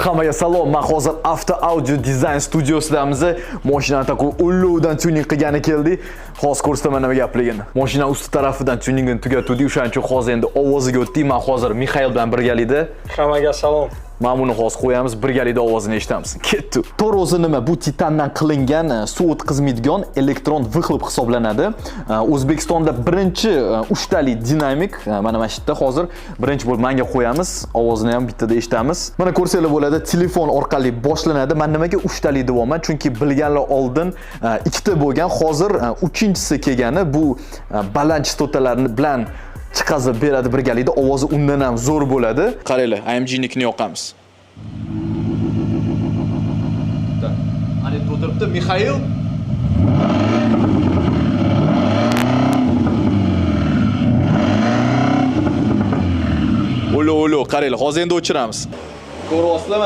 Hammaga salom. Men hozir Avto Audio Design studiosidamiz. Mashinani такой ulug'dan tuning qilgani keldik. Hozir ko'rsataman nima gapligini. Mashina usti tarafidan tuningini tugatuvdik, o'shaning uchun hozir endi ovoziga o'tdik. Men hozir Mixail bilan birgalikda. Hammaga salom. Mana buni hozir qo'yamiz, birgalikda ovozini eshitamiz. Ketdi. To'g'ri, o'zi nima? Bu titandan qilingan, suv o'tkazmaydigan elektron выхлоп hisoblanadi. O'zbekistonda birinchi uchtali dinamik, mana shu yerda hozir birinchi bo'lib manga qo'yamiz, ovozini ham bittada eshitamiz. Mana ko'rsanglar bo'ladi, telefon orqali boshlanadi. Men nimaga uchtali deyapman? Chunki bilganlar oldin ikkita bo'lgan, hozir uchinchisi kelgani bu baland chastotalarni bilan chiqazib beradi birgalikda, ovozi undan ham zo'r bo'ladi. Qaranglar, AMG'nikini yoqamiz. Ana yerda o'tiribdi Mixail. Olo, olo, qaranglar, hozir endi o'chiramiz. Ko'ryapsizlar mana.